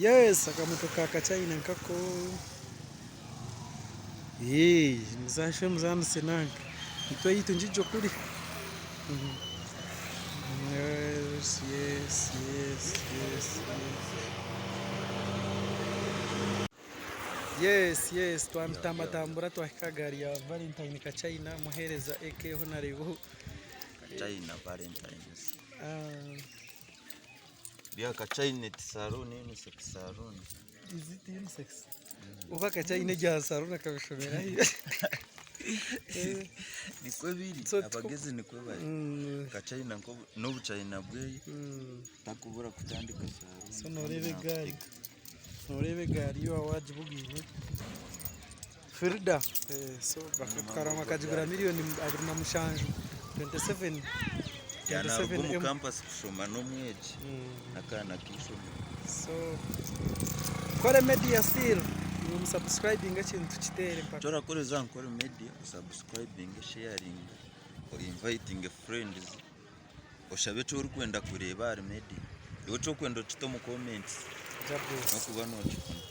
Yes akamotoka ka China nkako muzaashe muzaanise nanka itwe eyaitu ngijo kuri. Yes yes yes yes yes. Yes yes twatambatambura twahika aha gaari ya Valentine Kachina muheereza aka Honarebo. Kachina Valentines. Bya Kachina ti saluuni unisex saluuni. Is it unisex? Oba Kachina ebya saluuni akabishomera hi? Nikwo biri So, abagezi nikwo bari. Kachina n'obuchina bweye takubura kutandika saluuni. So noreeba egaari. Noreeba egaari yo wagibugaine Firda so karama akagigura miriyoni 27 27 Yanaruga omu M. campus kushoma n'omwegi n'akaana k'eishomero. So Nkore media still imwe mu subscribinge ekintu tukiteere mpaka. Eki orakora oze aha Nkore media osubscribinge, osheyaringe, oinvitinge friends, oshabe eki orikwenda kureeba ahari media. Iwe eki orikwenda okite omu comments Jah bless. n'okuba nokifuna.